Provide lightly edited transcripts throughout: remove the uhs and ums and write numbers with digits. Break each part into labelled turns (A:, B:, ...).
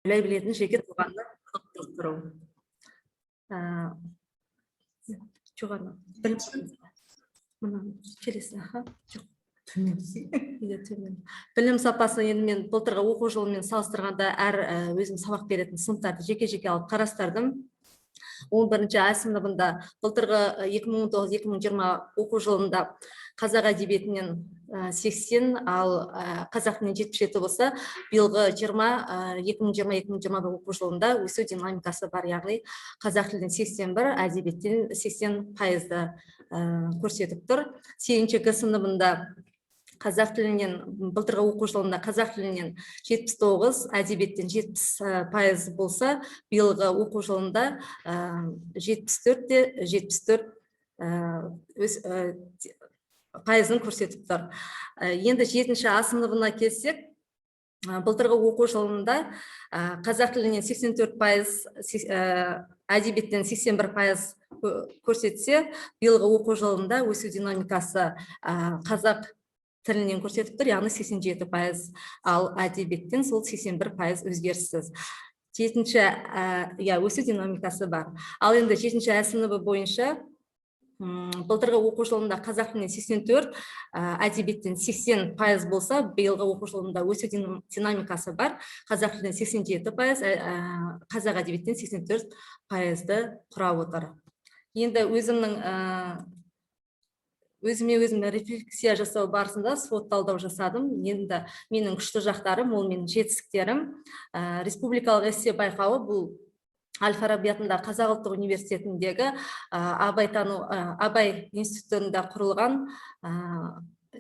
A: Ойлай білетін жеке тұлғаны қалыптастыру. Жоқ, ана білім, мына келесі, аха, жоқ, иә, төмен. Білім сапасы енді мен былтырғы оқу жылымен салыстырғанда әр өзім сабақ беретін сыныптарды жеке жеке алып қарастырдым. 11 А сыныбында былтырғы 2019-2020 оқу жылында қазақ әдебиетінен 80, ал қазақ тілінен 77 болса, биылғы 2020-2021 оқу жылында өсу динамикасы бар, яғни қазақ тілінен 81, әдебиеттен 80%-ды көрсетіп тұр. 8 Г сыныбында қазақ тілінен былтырғы оқу жылында қазақ тілінен 79, әдебиеттен 70% болса, биылғы оқу жылында 74 те 74 пайызын көрсетіп тұр. Енді 7 А сыныбына келсек, былтырғы оқу жылында қазақ тілінен 84%, әдебиеттен 81% көрсетсе, биылғы оқу жылында өсу динамикасы қазақ тілінен көрсетіп тұр, яғни 87%, ал әдебиеттен сол 81% өзгеріссіз. Жетінші, иә, өсу динамикасы бар. Ал енді 7 А сыныбы бойынша былтырғы оқу жылында қазақ тілінен 84, әдебиеттен 80% болса, биылғы оқу жылында өсу динамикасы бар. Қазақ тілінен 87%, қазақ әдебиеттен 84%-ды құрап отыр. Енді өзіме өзім рефлексия жасау барысында SWOT талдау жасадым. Енді менің күшті жақтарым, ол менің жетістіктерім. Республикалық эссе байқауы, бұл Әл-Фараби атындағы Қазақ ұлттық университетіндегі Абайтану, Абай институтында құрылған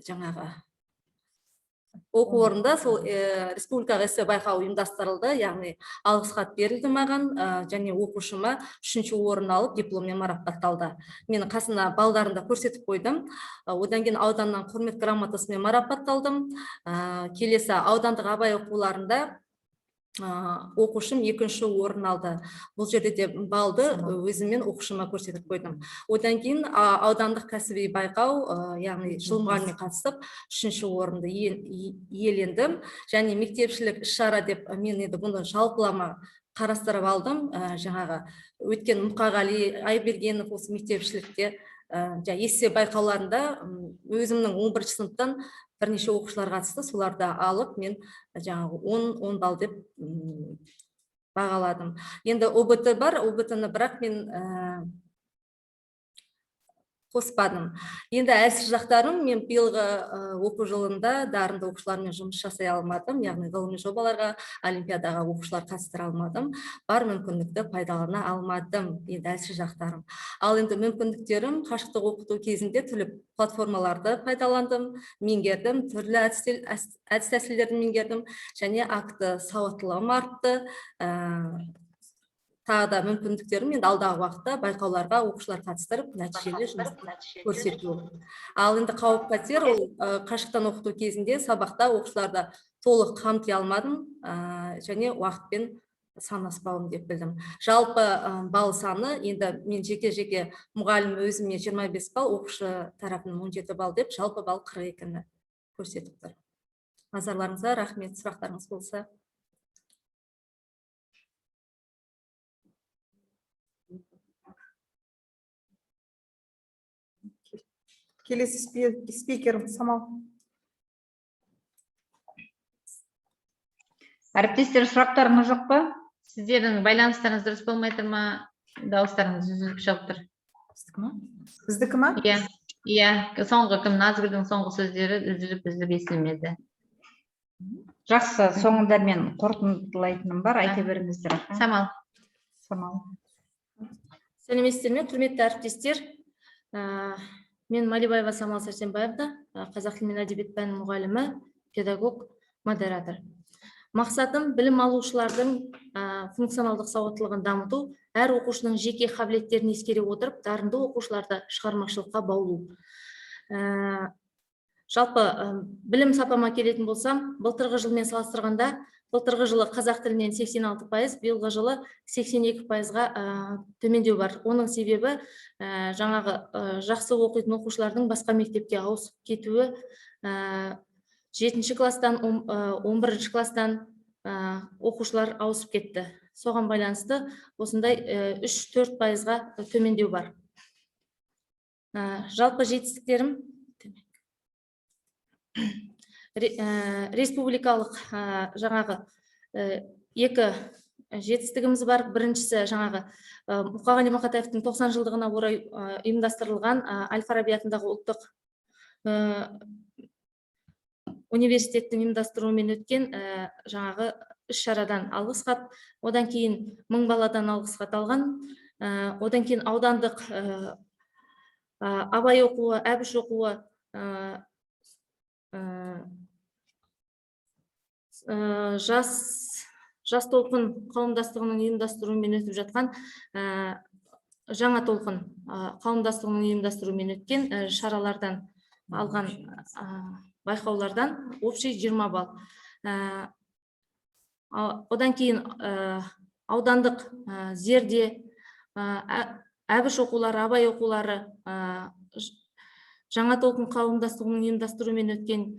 A: жаңағы оқу орнында сол республикалық эссе байқауы ұйымдастырылды, яғни алғыс хат берілді маған, және оқушыма 3-ші орын алып, дипломмен марапатталды. Мен қасына балдарын да көрсетіп қойдым. Одан кейін ауданнан құрмет грамотасымен марапатталдым. Келесі аудандық Абай оқуларында оқушым 2-ші орын алды. Бұл жерде де балды өзіммен оқушыма көрсетіп қойдым. Одан кейін аудандық кәсіби байқау, яғни жыл мұғаліміне қатысып, 3-ші орынды иелендім. Және мектепішілік іс-шара деп мен енді бұны жалпылама қарастырып алдым. Жаңағы өткен Мұқағали Айбергенов осы мектепішілікте, эссе байқауларында өзімнің 11 сыныптан бірнеше оқушылар қатысты, соларды алып мен жаңағы 10 балл деп бағаладым. Енді ОБТ бар, ОБТ-ны бірақ мен қоспадым. Енді әлсіз жақтарым, мен биылғы оқу жылында дарынды оқушылармен жұмыс жасай алмадым, яғни ғылыми жобаларға, олимпиадаға оқушылар қатыстыра алмадым, бар мүмкіндікті пайдалана алмадым. Енді әлсіз жақтарым. Ал енді мүмкіндіктерім, қашықтық оқыту кезінде түрлі платформаларды пайдаландым, меңгердім, түрлі әдіс тәсілдерді меңгердім және акті сауаттылығым артты. Тағы да мүмкіндіктерім, енді алдағы уақытта байқауларға оқушылар қатыстырып, нәтижелі жұмыс көрсету. Ал енді қауіп қатер, ол қашықтан оқыту кезінде сабақта оқушыларды толық қамти алмадым, және уақытпен санаспауым деп білдім. Жалпы балл саны, енді мен жеке-жеке мұғалім өзіме 25 балл, оқушы тарапынан 17 балл деп, жалпы балл 42-ні көрсетіп тұр. Назарларыңызға рахмет, сұрақтарыңыз болса.
B: Келесі спикер Самал.
C: Әріптестер, сұрақтарыңыз жоқ па?
D: Сіздердің байланыстарыңыз дұрыс болмай тұр ма? Дауыстарыңыз үзіліп шығып тұр.
C: Біздікі ма?
B: Біздікі ма?
D: Иә, иә, соңғы кім, Назгүлдің соңғы сөздері үзіліп-үзіліп естілмеді.
C: Жақсы, соңында мен қорытындылайтыным бар, айта беріңіздер. Аха.
D: Самал.
C: Самал.
E: Сәлеметсіздер ме, құрметті әріптестер? Мен Малибаева Самал Сәрсенбаевна, қазақ тілі мен әдебиет пәнінің мұғалімі, педагог, модератор. Мақсатым білім алушылардың функционалдық сауаттылығын дамыту, әр оқушының жеке қабілеттерін ескере отырып, дарынды оқушыларды шығармашылыққа баулу. Жалпы, білім сапама келетін болсам, былтырғы жылмен салыстырғанда, былтырғы жылы қазақ тілінен 86%, биылғы жылы 82%-ға төмендеу бар. Оның себебі, жаңағы, жақсы оқитын оқушылардың басқа мектепке ауысып кетуі, 7 класстан, 11 класстан, Оқушылар ауысып кетті. Соған байланысты осындай 3-4%-ға төмендеу бар. Жалпы жетістіктерім: республикалық жаңағы екі жетістігіміз бар. Біріншісі жаңағы Мұқағали Мақатаевтың 90 жылдығына орай ұйымдастырылған әл Фараби атындағы ұлттық университеттің ұйымдастыруымен өткен жаңағы іс шарадан алғыс хат, одан кейін 1000 баладан алғыс хат алған, одан кейін аудандық Абай оқуы, Әбіш оқуы, Жас толқын қауымдастығының ұйымдастыруымен өтіп жатқан, Жаңа толқын қауымдастығының ұйымдастыруымен өткен шаралардан алған, байқаулардан общий 20 балл. Одан кейін аудандық Зерде, Әбіш оқулары, Абай оқулары, Жаңа толқын қауымдастығының ұйымдастыруымен өткен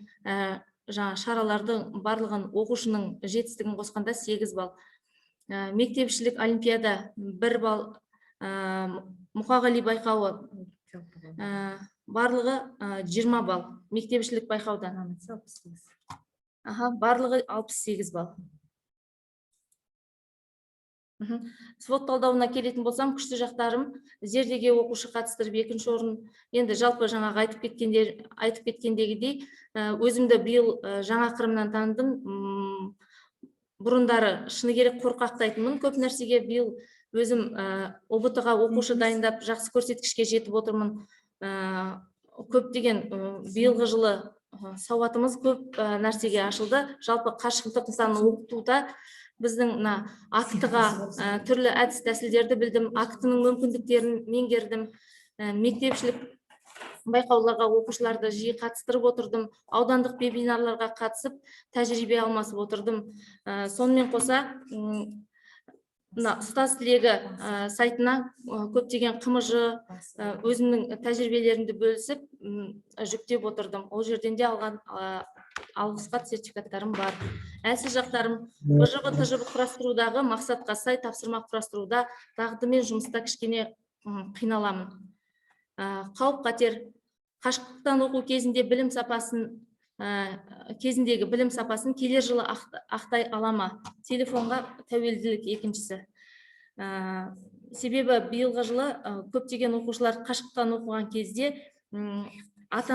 E: жаңа шаралардың барлығын, оқушының жетістігін қосқанда 8 балл. Мектепішілік олимпиада 1 балл, Мұқағали байқауы, барлығы 20 балл мектепішілік байқаудан. Аха, барлығы 68 балл. SWOT талдауына келетін болсам, күшті жақтарым: Зердеге оқушы қатыстырып, екінші орын. Енді жалпы жаңағы айтып кеткендегідей, өзімді биыл жаңа қырымнан таныдым. Бұрындары шыны керек қорқақтайтынмын көп нәрсеге. Биыл өзім ҰБТ ға оқушы дайындап, жақсы көрсеткішке жетіп отырмын. Көптеген биылғы жылы сауатымыз көп нәрсеге ашылды. Жалпы қашықтықтан оқытуда біздің мына АКТ-ға түрлі әдіс тәсілдерді білдім, АКТ-ның мүмкіндіктерін меңгердім. Мектепішілік байқауларға оқушыларды жиі қатыстырып отырдым, аудандық вебинарларға қатысып, тәжірибе алмасып отырдым. Сонымен қоса мына Ұстаз тілегі сайтына көптеген ҚМЖ өзімнің тәжірибелерімді бөлісіп, жүктеп отырдым. Ол жерден де алған алғыс хат, сертификаттарым бар. Әлсіз жақтарым: БЖБ, ТЖБ құрастырудағы, мақсатқа сай тапсырма құрастыруда, дағдымен жұмыста кішкене қиналамын. Қауіп қатер: қашықтықтан оқу кезінде білім сапасын, кезіндегі білім сапасын келер жылы ақтай ала ма, телефонға тәуелділік екіншісі. Себебі биылғы жылы көптеген оқушылар қашықтан оқыған кезде ата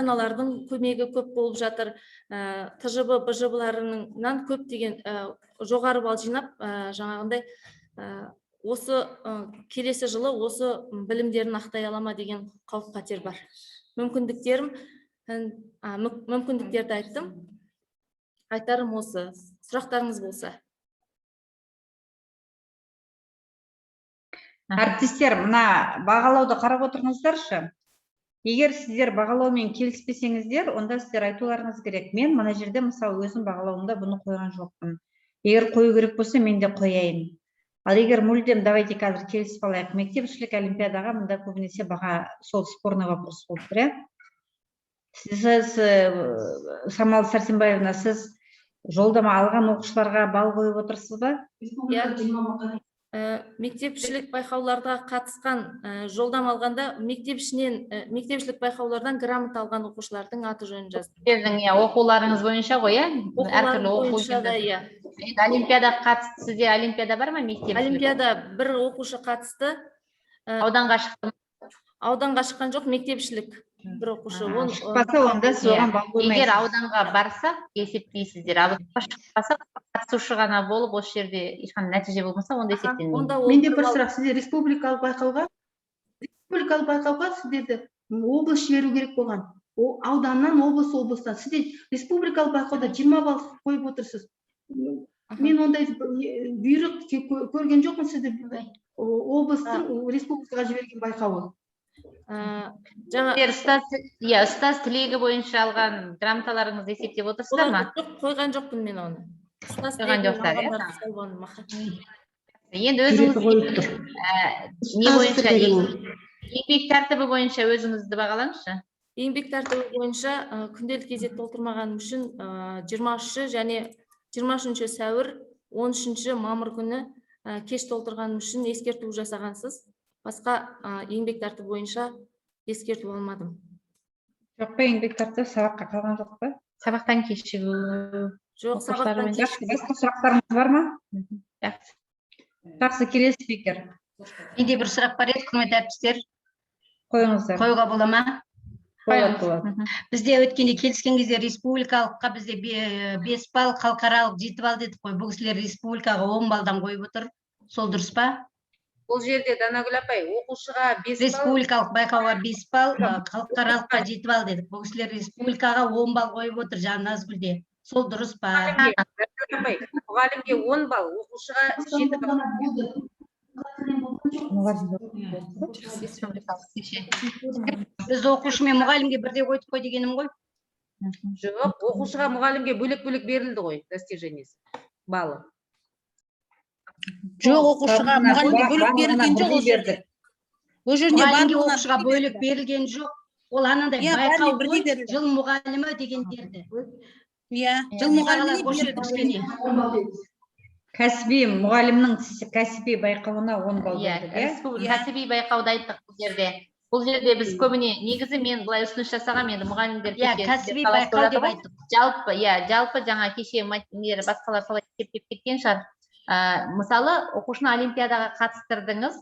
E: аналардың көмегі көп болып жатыр. ТЖБ, БЖБ-ларынан көптеген жоғары балл жинап, жаңағындай осы келесі жылы осы білімдерін ақтай ала ма деген қауіп қатер бар. Мүмкіндіктерім, мүмкіндіктерді айттым. Айтарым осы. Сұрақтарыңыз болса.
C: Әріптестер, мына бағалауды қарап отырыңыздаршы. Егер сіздер бағалаумен келіспесеңіздер, онда сіздер айтуларыңыз керек: мен мына жерде, мысалы, өзім бағалауымда бұны қойған жоқпын, егер қою керек болса, мен де қояйын. Ал егер мүлдем, давайте қазір келісіп алайық, мектепішілік олимпиадаға мында көбінесе баға сол спорный вопрос болып тұр, иә. Сіз, Самал Сәрсенбаевна, сіз жолдама алған оқушыларға балл қойып отырсыз ба?
E: Иә. Мектепішілік байқауларға қатысқан, жолдама алғанда мектеп ішінен, мектепішілік байқаулардан грамота алған оқушылардың аты жөнін жаздым.
D: Сіздердің, иә, оқуларыңыз бойынша ғой, иә?
E: Оқулар
D: Әртүрлі оқу
E: бойынша да, иә.
D: Енді олимпиада қатысты, сізде олимпиада бар ма мектеп?
E: Олимпиада бір оқушы қатысты.
D: Ауданға шықты ма?
E: Ауданға шыққан жоқ, мектепішілік бір оқушы.
C: Шықпаса, онда сіз оған балл
D: Егер
C: қоймайсыз.
D: ауданға барса, есептейсіздер, ауданға шықпаса, қатысушы ғана болып, осы жерде ешқандай нәтиже болмаса, онда есептелмейді.
E: Онда ол
F: Менде бір
E: балл.
F: сұрақ: сіздер республикалық байқауға сіздерді облыс жіберу керек болған. Ауданнан облыс, облыстан. Сіздер республикалық байқауда 20 балл қойып отырсыз. Мен ондай бұйрық көрген жоқпын, сізді облыстың республикаға жіберген байқауы.
E: Жаңа
D: Сіздер ұстаз, иә, ұстаз тілегі бойынша алған грамоталарыңызды есептеп отырсыздар ма?
E: Оларды жоқ, қойған жоқпын мен оны. Ұстаз
D: Қойған
E: тілегімен
D: жоқсыздар, иә?
E: алғандарды салғаным, аха.
D: Енді өзіңіз
G: қойып тұр.
D: Не бойынша,
G: тілегін.
D: еңбек тәртібі бойынша өзіңізді бағалаңызшы.
E: Еңбек тәртібі бойынша күнделік кезек толтырмағаным үшін 23-ші және 23 сәуір, 13 мамыр күні кеш толтырғаным үшін ескерту жасағансыз. Басқа еңбек тәртібі бойынша ескерту алмадым.
C: Жоқ па, еңбек тәртібі сабаққа қалған жоқ па?
D: Сабақтан кешігу.
E: Жоқ,
D: Оқушылармен
E: сабақтан
C: Жақсы,
E: кешігу.
C: басқа сұрақтарыңыз бар ма?
D: Жақсы.
C: Жақсы, келесі спикер.
G: Менде бір сұрақ бар еді, құрметті әріптестер.
C: Қойыңыздар.
G: Қоюға бола ма?
C: Болады, болады.
G: Бізде өткенде келіскен кезде республикалыққа бізде 5 балл, халықаралық 7 балл дедік қой. Бұл кісілер республикаға 10 баллдан қойып отыр. Сол дұрыс па?
H: Бұл жерде, Данагүл апай, оқушыға 5 балл.
G: Республикалық байқауға 5 балл, халықаралыққа 7 балл дедік. Бұл кісілер республикаға 10 балл қойып отыр, жаңа Назгүлде. Сол дұрыс па?
H: Мұғалімге, Данагүл апай, мұғалімге 10 балл, оқушыға 7 балл.
D: Республикалық кеше.
G: Біз оқушы мен мұғалімге бірдей қойдық қой дегенім ғой.
H: Жоқ, оқушыға, мұғалімге бөлек бөлек берілді ғой достижение сі, баллы.
I: Жоқ, оқушыға, мұғалімге бөлек берілген жоқ ол жерде. Ол жерде
G: Мұғалімге,
I: барлығына
G: оқушыға
I: бірдей
G: бөлек
I: берілді.
G: берілген жоқ. Ол анандай
I: Иә, бәріне
G: байқау
I: бірдей
G: ғой,
I: берілді.
G: жыл мұғалімі дегендерді.
I: Иә, жыл
G: Бағалар
I: мұғаліміне
G: осы жерде
I: берілді.
G: кішкене.
C: Кәсіби мұғалімнің кәсіби байқауына 10 балл
D: Иә,
C: бердік, иә?
D: республика
I: Иә.
D: кәсіби байқауды айттық бұл жерде. Бұл жерде біз көбіне, негізі, мен былай ұсыныс жасағанмын енді, мұғалімдер
G: Иә,
D: кеше
G: кәсіби
D: таласып
G: байқау
D: жатыр
G: деп
D: ғой.
G: айттық.
D: Жалпы, иә, жалпы жаңа кеше нелер, басқалар солай есептеп кеткен шығар. Мысалы, оқушыны олимпиадаға қатыстырдыңыз,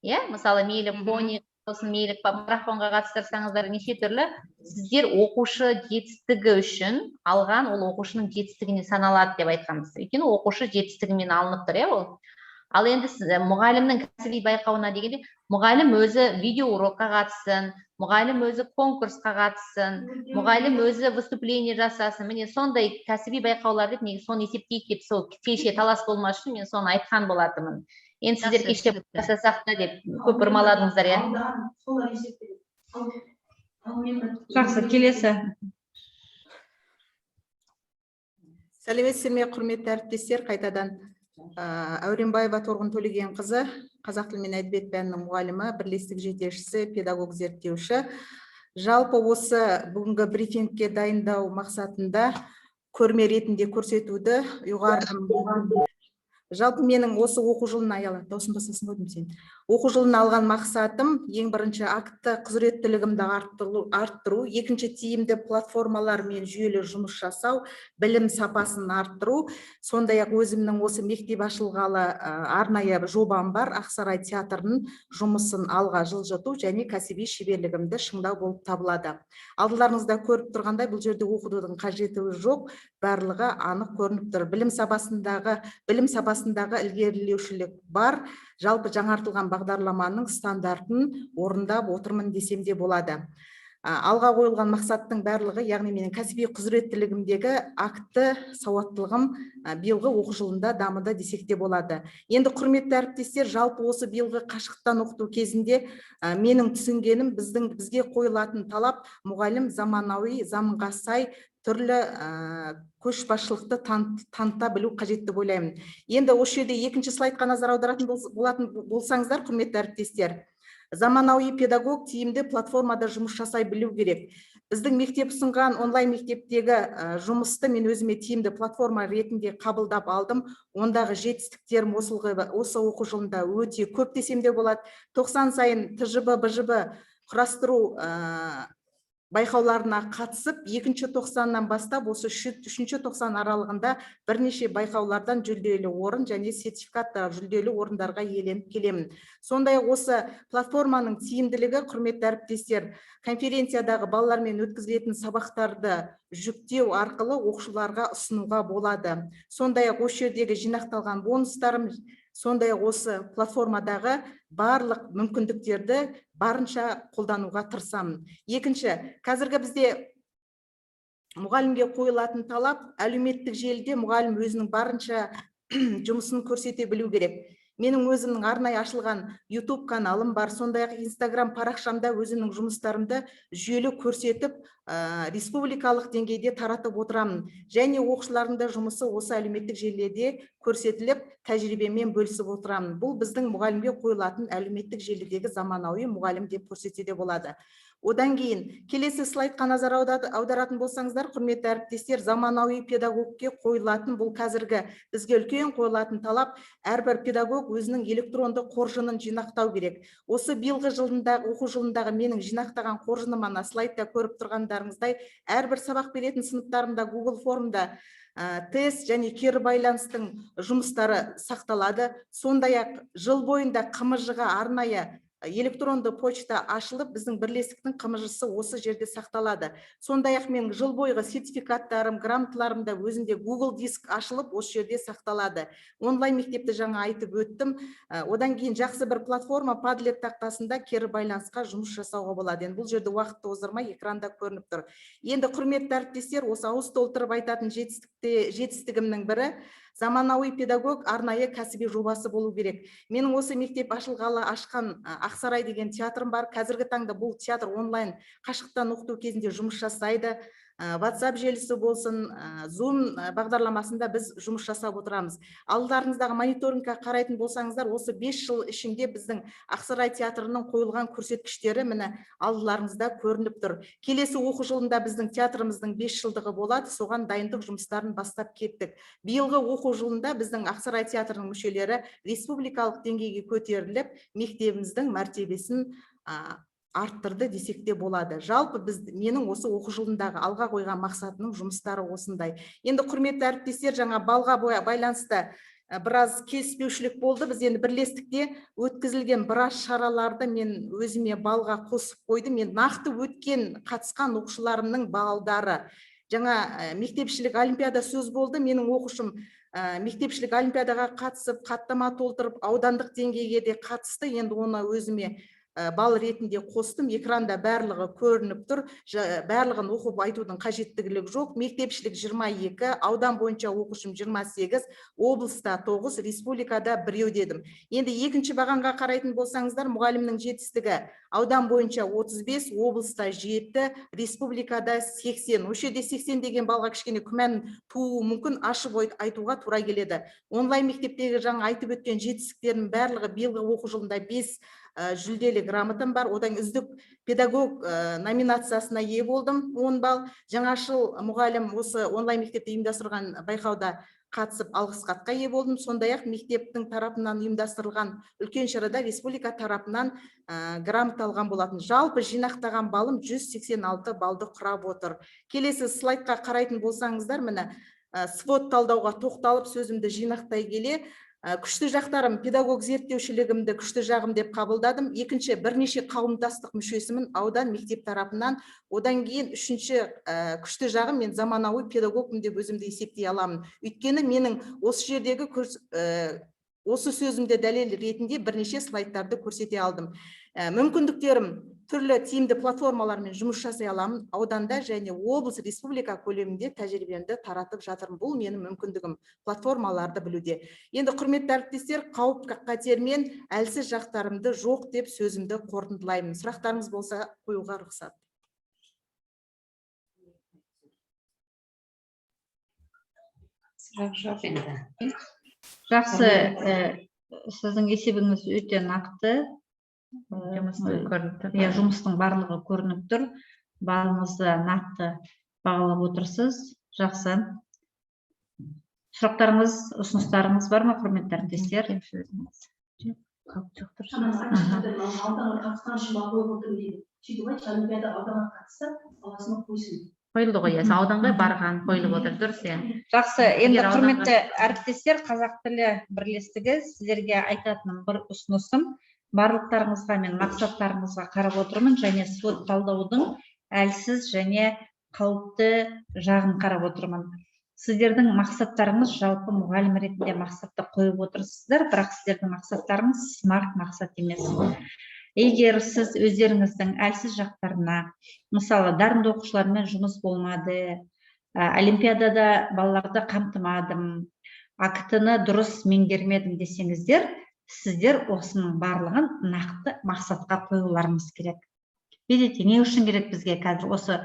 D: иә, мысалы, мейлі пони болсын, мейлі марафонға қатыстырсаңыздар, неше түрлі, сіздер оқушы жетістігі үшін алған, ол оқушының жетістігіне саналады деп айтқанбыз. Өйткені оқушы жетістігімен алынып тұр, иә, ол. Ал енді сіз мұғалімнің кәсіби байқауына дегенде, мұғалім өзі видео урок қа қатыссын, мұғалім өзі конкурсқа қатыссын, мұғалім өзі выступление жасасын, міне, сондай кәсіби байқаулар деп, негізі соны есептейік деп, сол кеше талас болмас үшін мен соны айтқан болатынмын. Енді сіздер
G: Жақсы,
D: кеше
G: түсінікті.
D: жасасақ та деп көп бұрмаладыңыздар, иә.
F: Солар есептеледі. Ал мен
C: Жақсы, келесі.
B: Сәлеметсіздер ме, құрметті әріптестер, қайтадан. Әуренбаева Торғын Төлегенқызы, қазақ тілі мен әдебиет пәнінің мұғалімі, бірлестік жетекшісі, педагог зерттеуші. Жалпы осы бүгінгі брифингке дайындау мақсатында көрме ретінде көрсетуді ұйғардым. Жалпы менің осы оқу жылына, Аяла, дауысын басасың ғой деймін сен. Оқу жылына алған мақсатым: ең бірінші, акті құзыреттілігімді арттыру, екінші, тиімді платформалармен жүйелі жұмыс жасау, білім сапасын арттыру, сондай ақ өзімнің осы мектеп ашылғалы арнайы жобам бар, Ақсарай театрының жұмысын алға жылжыту және кәсіби шеберлігімді шыңдау болып табылады. Алдыларыңызда көріп тұрғандай, бұл жерде оқытудың қажеті жоқ, барлығы анық көрініп тұр. Білім сапасындағы ілгерілеушілік бар. Жалпы жаңартылған бағдарламаның стандартын орындап отырмын десем де болады. Алға қойылған мақсаттың барлығы, яғни менің кәсіби құзыреттілігімдегі акті сауаттылығым биылғы оқу жылында дамыды десек те болады. Енді, құрметті әріптестер, жалпы осы биылғы қашықтан оқыту кезінде менің түсінгенім, бізге қойылатын талап: мұғалім заманауи, заманға сай түрлі көшбасшылықты таныта білу қажет деп ойлаймын. Енді осы жерде екінші слайдқа назар аударатын болатын болсаңыздар, құрметті әріптестер, заманауи педагог тиімді платформада жұмыс жасай білу керек. Біздің мектеп ұсынған онлайн мектептегі жұмысты мен өзіме тиімді платформа ретінде қабылдап алдым. Ондағы жетістіктерім осы оқу жылында өте көп десем де болады. 90 сайын ТЖБ, БЖБ құрастыру байқауларына қатысып, екінші тоқсаннан бастап осы үшінші тоқсан аралығында бірнеше байқаулардан жүлделі орын және сертификаттағы жүлделі орындарға иеленіп келемін. Сондай ақ осы платформаның тиімділігі, құрметті әріптестер, конференциядағы балалармен өткізілетін сабақтарды жүктеу арқылы оқушыларға ұсынуға болады. Сондай ақ осы жердегі жинақталған бонустарым, сондай ақ осы платформадағы барлық мүмкіндіктерді барынша қолдануға тырысамын. Екінші, қазіргі бізде мұғалімге қойылатын талап: әлеуметтік желіде мұғалім өзінің барынша жұмысын көрсете білу керек. Менің өзімнің арнайы ашылған YouTube каналым бар, сондай ақ Instagram парақшамда өзімнің жұмыстарымды жүйелі көрсетіп, республикалық деңгейде таратып отырамын. Және оқушылардың да жұмысы осы әлеуметтік желіде көрсетіліп, тәжірибемен бөлісіп отырамын. Бұл біздің мұғалімге қойылатын әлеуметтік желідегі заманауи мұғалім деп көрсетсе де болады. Одан кейін келесі слайдқа назар аударатын болсаңыздар, құрметті әріптестер, заманауи педагогке қойылатын, бұл қазіргі бізге үлкен қойылатын талап, әрбір педагог өзінің электронды қоржынын жинақтау керек. Осы биылғы жылында, оқу жылындағы менің жинақтаған қоржыным ана слайдта көріп тұрғандарыңыздай, әрбір сабақ беретін сыныптарымда Google формда тест және кері байланыстың жұмыстары сақталады. Сондай-ақ жыл бойында ҚМЖ-ға арнайы электронды почта ашылып, біздің бірлестіктің ҚМЖ-сы осы жерде сақталады. Сондай-ақ менің жыл бойғы сертификаттарым, грамоталарым да өзімде Google диск ашылып, осы жерде сақталады. Онлайн мектепті жаңа айтып өттім. Одан кейін жақсы бір платформа Padlet тақтасында кері байланысқа жұмыс жасауға болады. Енді бұл жерде уақытты оздырмай, экранда көрініп тұр. Енді, құрметті әріптестер, осы ауыз толтырып айтатын жетістігімнің бірі — заманауи педагог арнайы кәсіби жобасы болу керек. Менің осы мектеп ашылғалы ашқан Ақсарай деген театрым бар. Қазіргі таңда бұл театр онлайн қашықтан оқыту кезінде жұмыс жасайды. WhatsApp желісі болсын, Zoom бағдарламасында біз жұмыс жасап отырамыз. Алдарыңыздағы мониторингке қарайтын болсаңыздар, осы 5 жыл ішінде біздің Ақсарай театрының қойылған көрсеткіштері міне алдыларыңызда көрініп тұр. Келесі оқу жылында біздің театрымыздың 5 жылдығы болады, соған дайындық жұмыстарын бастап кеттік. Биылғы оқу жылында біздің Ақсарай театрының мүшелері республикалық деңгейге көтеріліп, мектебіміздің мәртебесін арттырды десек те болады. Жалпы менің осы оқу жылындағы алға қойған мақсатымның жұмыстары осындай. Енді, құрметті әріптестер, жаңа балға байланысты біраз келіспеушілік болды. Біз енді бірлестікте өткізілген біраз шараларды мен өзіме балға қосып қойдым. Мен нақты өткен, қатысқан оқушыларымның балдары. Жаңа мектепішілік олимпиада сөз болды. Менің оқушым мектепішілік олимпиадаға қатысып, хаттама толтырып, аудандық деңгейге де қатысты. Енді оны өзіме балл ретінде қостым. Экранда барлығы көрініп тұр. Барлығын оқып айтудың қажеттілігі жоқ. Мектепішілік 22, аудан бойынша оқушым 28, облыста 9, республикада 1 дедім. Енді екінші бағанға қарайтын болсаңыздар, мұғалімнің жетістігі аудан бойынша 35, облыста 7, республикада 80. Осы жерде 80 деген балға кішкене күмән тууы мүмкін, ашып айтуға тура келеді. Онлайн мектептегі жаңа айтып өткен жетістіктердің барлығы биылғы оқу жылында 5 жүлделі грамотам бар. Одан үздік педагог номинациясына ие болдым, 10 балл. Жаңашыл мұғалім осы онлайн мектепте ұйымдастырған байқауда қатысып, алғыс хатқа ие болдым. Сондай-ақ мектептің тарапынан ұйымдастырылған үлкен шарада республика тарапынан грамота алған болатын. Жалпы жинақтаған балым 186 баллды құрап отыр. Келесі слайдқа қарайтын болсаңыздар, міне, SWOT талдауға тоқталып, сөзімді жинақтай келе, күшті жақтарым: педагог зерттеушілігімді күшті жағым деп қабылдадым. Екінші, бірнеше қауымдастық мүшесімін аудан, мектеп тарапынан. Одан кейін үшінші күшті жағым: мен заманауи педагогпын деп өзімді есептей аламын. Өйткені менің осы жердегі осы сөзімде дәлел ретінде бірнеше слайдтарды көрсете алдым. Мүмкіндіктерім: түрлі тиімді платформалармен жұмыс жасай аламын. Ауданда және облыс, республика көлемінде тәжірибемді таратып жатырмын. Бұл менің мүмкіндігім платформаларды білуде. Енді, құрметті әріптестер, қауіп қатер мен әлсіз жақтарымды жоқ деп сөзімді қорытындылаймын. Сұрақтарыңыз болса, қоюға рұқсат.
C: Сұрақ жоқ енді. Жақсы, сіздің есебіңіз өте нақты.
D: Жұмыстың көрініп тұр.
C: Иә, жұмыстың барлығы көрініп тұр. Балыңызды нақты бағалап отырсыз. Жақсы. Сұрақтарыңыз, ұсыныстарыңыз бар ма, құрметті әріптестер?
D: Жоқ, жоқ тұр.
F: Ауданға қатысқан үшін бал қойып отырмын дейді. Сөйтіп айтшы, олимпиада ауданға қатысса, баласына қойсын.
D: Қойылды ғой, иә, ауданға барған, қойылып отыр, дұрыс, иә.
C: Жақсы, енді
D: Егер ауданға-
C: құрметті әріптестер, Қазақ тілі бірлестігі, сіздерге айтатыным бір ұсынысым: барлықтарыңызға мен мақсаттарыңызға қарап отырмын және SWOT талдаудың әлсіз және қауіпті жағын қарап отырмын. Сіздердің мақсаттарыңыз, жалпы мұғалім ретінде мақсатты қойып отырсыздар, бірақ сіздердің мақсаттарыңыз смарт мақсат емес. Егер сіз өздеріңіздің әлсіз жақтарына, мысалы, дарынды оқушылармен жұмыс болмады, олимпиадада балаларды қамтымадым, АКТ-ны дұрыс меңгермедім десеңіздер, сіздер осының барлығын нақты мақсатқа қоюларыңыз керек. Видите, не үшін керек бізге қазір осы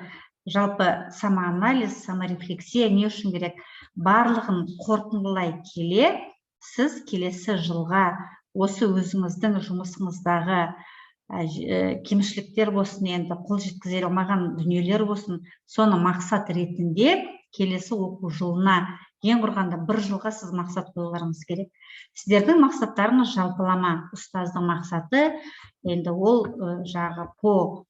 C: жалпы самоанализ, саморефлексия не үшін керек? Барлығын қорытындылай келе, сіз келесі жылға осы өзіңіздің жұмысыңыздағы кемшіліктер болсын, енді қол жеткізе алмаған дүниелер болсын, соны мақсат ретінде келесі оқу жылына, ең құрғанда бір жылға сіз мақсат қоюларыңыз керек. Сіздердің мақсаттарыңыз жалпылама. Ұстаздың мақсаты енді ол жағы по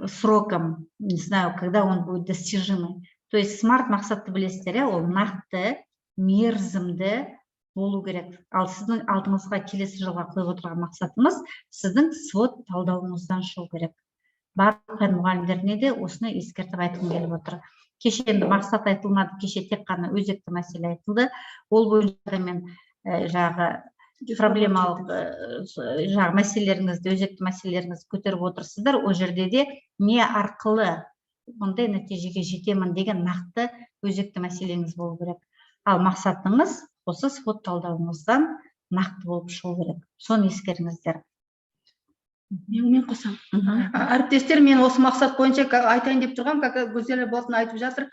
C: срокам, не знаю, когда он будет достижимый. То есть смарт мақсатты білесіздер, иә, ол нақты мерзімді болу керек. Ал сіздің алдыңызға келесі жылға қойып отырған мақсатымыз сіздің свод талдауыңыздан шығу керек. Барлық пән мұғалімдеріне де осыны ескертіп айтқым келіп отыр. Кеше енді мақсат айтылмады, кеше тек қана өзекті мәселе айтылды. Ол бойынша да мен жаңағы проблемалық жаңағы мәселелеріңізді, өзекті мәселелеріңізді көтеріп отырсыздар. Ол жерде де не арқылы мұндай нәтижеге жетемін деген нақты өзекті мәселеңіз болу керек. Ал мақсатыңыз осы свод талдауыңыздан нақты болып шығу керек, соны ескеріңіздер.
F: Мен қосамын. Әріптестер, мен осы мақсат бойынша айтайын деп тұрғанмын, как Гүлзира Болатын айтып жатыр.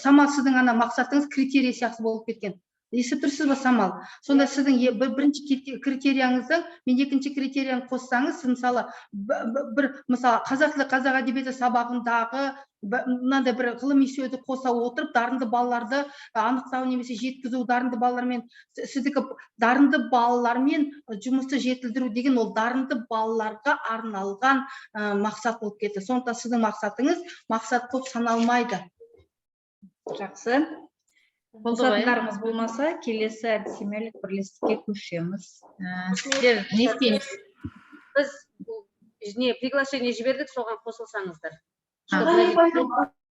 F: Самал, сіздің ана мақсатыңыз критерий сияқты болып кеткен, естіп тұрсыз ба, Самал? Сонда сіздің бірінші критерияңыздың мен екінші критерияны қоссаңыз, сіз мысалы бір мысалы қазақ тілі, қазақ әдебиеті сабағындағы мынандай бір ғылыми сөзді қоса отырып, дарынды балаларды анықтау немесе жеткізу, дарынды балалармен, сіздікі дарынды балалармен жұмысты жетілдіру деген, ол дарынды балаларға арналған мақсат болып кетті. Сондықтан сіздің мақсатыңыз мақсат болып саналмайды.
C: Жақсы.
D: Болды ғой, иә?
C: Қосатындарыңыз болмаса, келесі әдістемелік бірлестікке көшеміз.
D: Сіздер не істейміз?
H: Біз не приглашение жібердік, соған қосылсаңыздар.
D: А.
H: Чтобы